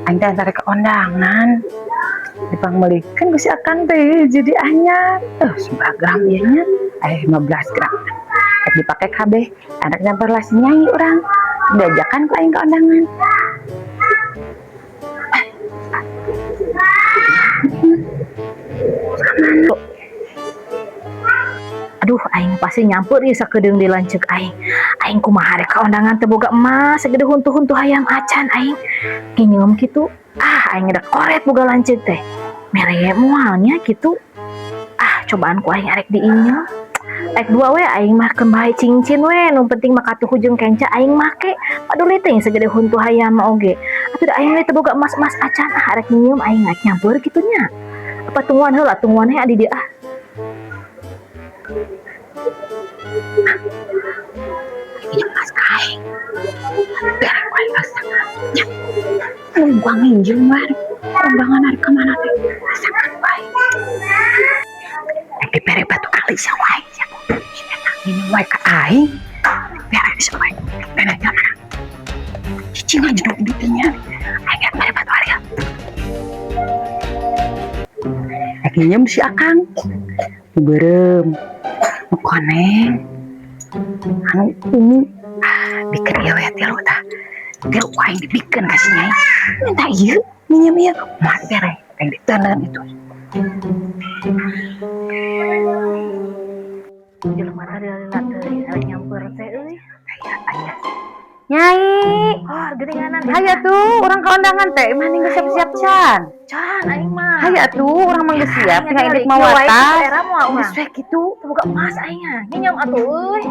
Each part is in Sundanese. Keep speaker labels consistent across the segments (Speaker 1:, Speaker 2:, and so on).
Speaker 1: Aing teh antara ke ondangan. Dipangmeulikeun ku si Akang teh jadi anyar. 9 gram ieu nya. 15 gram. Rek dipake kabeh, anak nyamper lah si Nyai urang. Diajakan ku aing ke ondangan.
Speaker 2: Aduh, aing pasti nyampur ieu sakedeung di lanceuk aing. Aing kumaha rek ka ondangan teu boga emas sagede huntu-huntu hayam acan aing. Nginyeum kitu. Ah, aing rek koret boga lanceuk teh. Mere moal nya kitu. Ah, cobaan ku aing arek diinyeum. Rek dua we aing mah keun bae cincin we, nu penting mah katuhu jeung kenca aing make. Paduli teh sagede huntu hayam mah oge. Atuh da aing we teu boga emas-emas acan, ah arek nginyeum aing rek nyampur kitu nya. Apa tungguan heula, tungguan he adi dieu ah.
Speaker 1: Ini emas aing. Bere ku aing asangan. Nya. Nungguan nginjem wae. Undangan arek ka mana teh? Asangan ku aing. Rek dibere batu ali sia wae sia. Si eta nginjem wae ka aing. Bere sia wae. Bere nya mana? Cicing aja dong duitnya. Aing rek mere batu ali. Rek nginjem si Akang. Beureum. Nu koneng. Anu ungu. Ah, bikeun ieu we tilu tah. Tilu ku aing dibikeun ka si Nyai. Minta ieu, minjem ieu. Moal dibere. Aing diteundeun itu.
Speaker 2: Jelema teh lila teuing arek nyamper teh euy.
Speaker 1: Aya, aya. Nyai,
Speaker 2: Oh, geuninganan.
Speaker 1: hayu atuh urang ka undangan teh, mah geus siap-siap can.
Speaker 2: Can aing mah.
Speaker 1: Hayu atuh urang mah geus siap, tinggal indit
Speaker 2: Kieu wae
Speaker 1: mawatas.
Speaker 2: Era moal urang.
Speaker 1: Geus we kitu.
Speaker 2: Teu boga emas aing ah. Nginyeum atuh euy.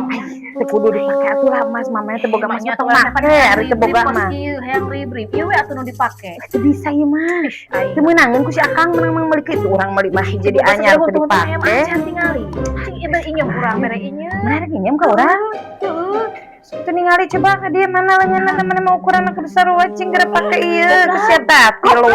Speaker 1: Teu kudu dipake atuh lah emas, mamanya teu boga emas
Speaker 2: Emangnya
Speaker 1: mah tong
Speaker 2: tuh
Speaker 1: make, ari teu boga mah.
Speaker 2: Kieu hayang rib-rib. Ieu we atuh nu dipake.
Speaker 1: Teu bisa ieu mah.
Speaker 2: Aing.
Speaker 1: Teu meunangeun ku si Akang meunang meuli kitu urang meuli mah jadi anyar teu dipake.
Speaker 2: Acan tingali. Cing ieu inyeum urang mere inyeum.
Speaker 1: Mana rek nginjem ka urang?
Speaker 2: Heueuh.
Speaker 1: Itu ningali coba ka dia mana lenganna mana mau ukuran aku sarua cing geura pake ieu ku sia tah tilu.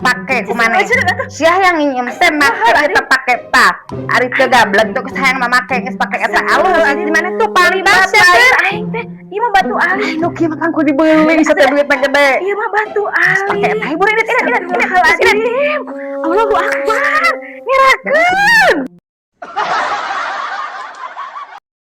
Speaker 1: Pake ku maneh. Sia yang nginjem teh make kita pake tah. Ari teu gablek tuh hayang mah make geus pake eta alus di mana tuh paling sia teh.
Speaker 2: Aing teh ieu mah batu ali.
Speaker 1: Nu kieu mah kan kudu dibeuli sateh duitna gede.
Speaker 2: Ieu mah batu ali.
Speaker 1: Pake eta hibur init init init init init.
Speaker 2: Astagfirullahaladzim. Allahu Akbar.
Speaker 1: Ngerakeun.